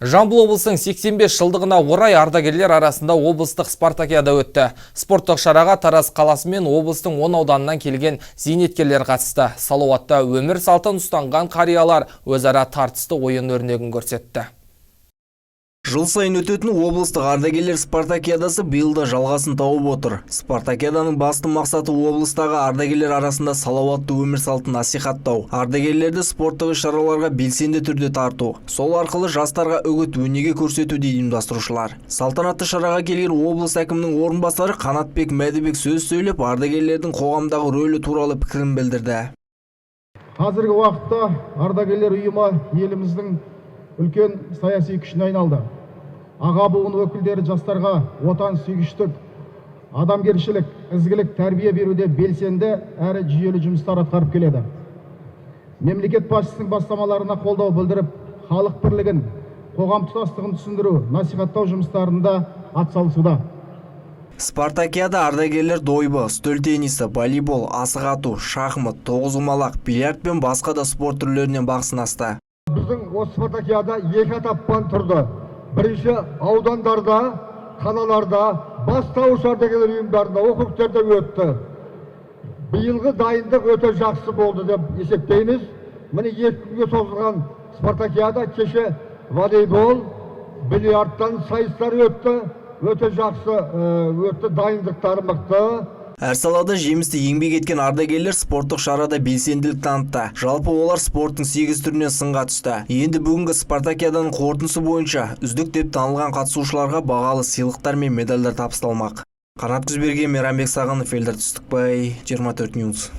Жамбыл облысының 85 жылдығына орай ардагерлер арасында облыстық спартакиада өтті. Спорттық шараға Тараз қаласы мен облыстың 10 ауданынан келген зейнеткерлер қатысты. Салауатты өмір салтын ұстанған қариялар өзара тартысты ойын өрнегін көрсетті. Жыл сайын өтетін облыстық ардагерлер спартакиадасы биыл да жалғасын тауып отыр. Спартакиаданың басты мақсаты – облыстағы ардагерлер арасында салауатты өмір салтын насихаттау, ардагерлерді спорттық іс-шараларға белсенді түрде тарту, сол арқылы жастарға үгіт өнеге көрсету дейді ұйымдастырушылар. Салтанатты шараға келген облыс әкімінің орынбасары Қанатбек Мәдібек сөз сөйлеп, ардагерлердің қоғамдағы рөлі туралы пікірін білдірді. Қазіргі уақытта ардагерлер ұйымы еліміздің үлкен саяси күшіне айналды. Аға буын өкілдері жастарға отан сүйгіштік, адамгершілік, ізгілік тәрбие беруде белсенді әрі жүйелі жұмыстар атқарып келеді. Мемлекет басшысының бастамаларына қолдау білдіріп, халық бірлігін, қоғам тұтастығын түсіндіру, насихаттау жұмыстарында атсалысуда. Спартакиада ардагерлер дойбы, үстел теннисі, волейбол, асық ату, шахмат, тоғызқұмалақ, бильярд пен басқа да спорт түрлерінен бақ сынасты. Біздің осы спартакиада екі этаптан тұрды. Бірінші аудандарда, қалаларда, бастауыш ардагерлер ұйымдарында, округтерде өтті. Биылғы дайындық өте жақсы болды деп есептейміз. Міне, 2 күнге созылған спартакиада, кеше волейбол, бильярдтан сайыстар өтті. Өте жақсы өтті, дайындықтары мықты. Әр салада жемісті еңбек еткен ардагерлер спорттық шарада белсенділік танытты. Жалпы олар спорттың 8 түрінен сынға түсті. Енді бүгінгі спартакиаданың қорытындысы бойынша үздік деп танылған қатысушыларға бағалы сыйлықтар мен медальдар табысталмақ. Қанат Күзберген, Мейрамбек Сағынов, Елдар Түстікбай, 24 News.